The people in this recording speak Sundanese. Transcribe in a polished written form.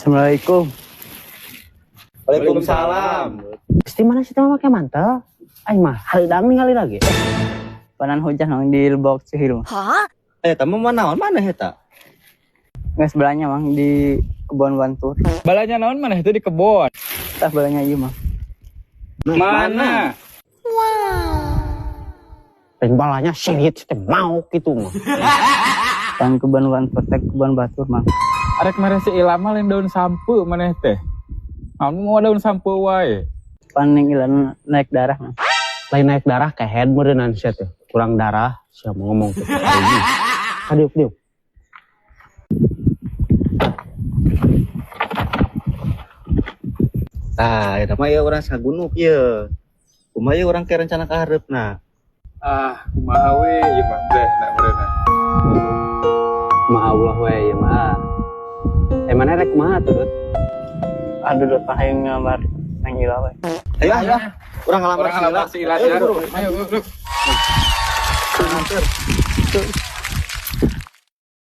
Assalamualaikum. Waalaikumsalam. Pasti mana sih mah make mantel? Aing mah hareudang ningali lagi. Panan hujan, Mang, di Lebok Cihirup. Eta mah naon mana eta? Nggak sebelahnya, Mang, di kebun Bantur. Balanya naon maneh itu di kebon? Tah, balanya ieu, Mang. Mana? Lain balanya sirit teh mau gitu mah. Pan kebun Bantur teh kebun batur, Mang. Arek mere si Ila mah lain daun sampeu maneh teh. Naon mau daun sampeu wae. Pan yang ilan naik darah, Mang. Lain naik darah, kehed meureunnan sia teh. Kurang darah sia mau ngomong teh. Kadiuk diuk. Tah, eta mah ieu urang sagunuk ieu. Kumaha ieu urang ke rencana ka hareupna? Ah, kumaha we ieu mah teh na meureunna. Ma Allah we ieu mah. Eh, mana rek kumaha tuh, Dut? Aduh, Dut, mah hayang ngelamar Neng Ila we. Ayo ah, urang ngalamar Urang ngalamar si Ila Ayo, ya. buru. Ayo, yuk.